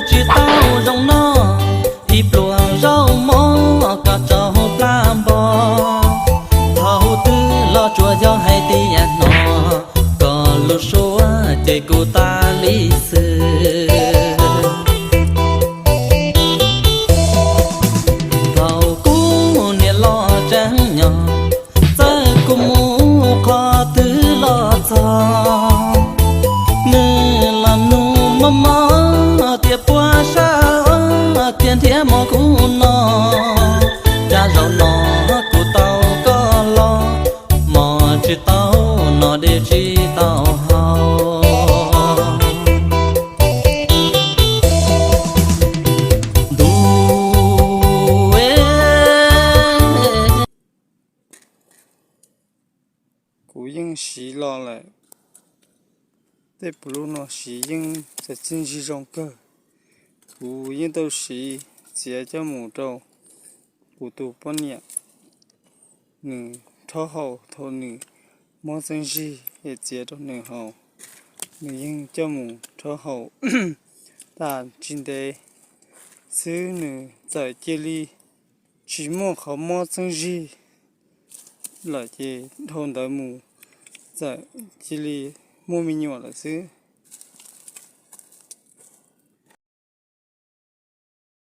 Tsis tau zoo noj ib pluag zaub mov kom tsau plab npo, thaum twg los tsuas yog hais tias hnov koj lub suab ces kuv tas li xwb. Thaum kuv niam los tseem nyob, txawm kuv mus qhov twg los txog, nws los nug mob mob tias puas sab, tias nrhiav mov kuv noj. Cas zaum no kuv tau koj los, mov tsis tau noj, dej tsis tau haus. Ntuj, kuv yeej siv los lawm. Tej puv lub no siv yeej txawm txiaj ntsig zoo kawg. Kuv yeej tau siv txiav coj mus rau kuv tus poj niam nws rhaub haus thaum nws mob txeeb zig, es txiav rau nws haus. Nws yeej coj mus rhaub haus tas tsis ntev xwb nws txawm cia li tsis muaj qhov mob txeeb zig lawm, ces dhau ntawd mus txawm cia li muaj me nyuam lawm xwb.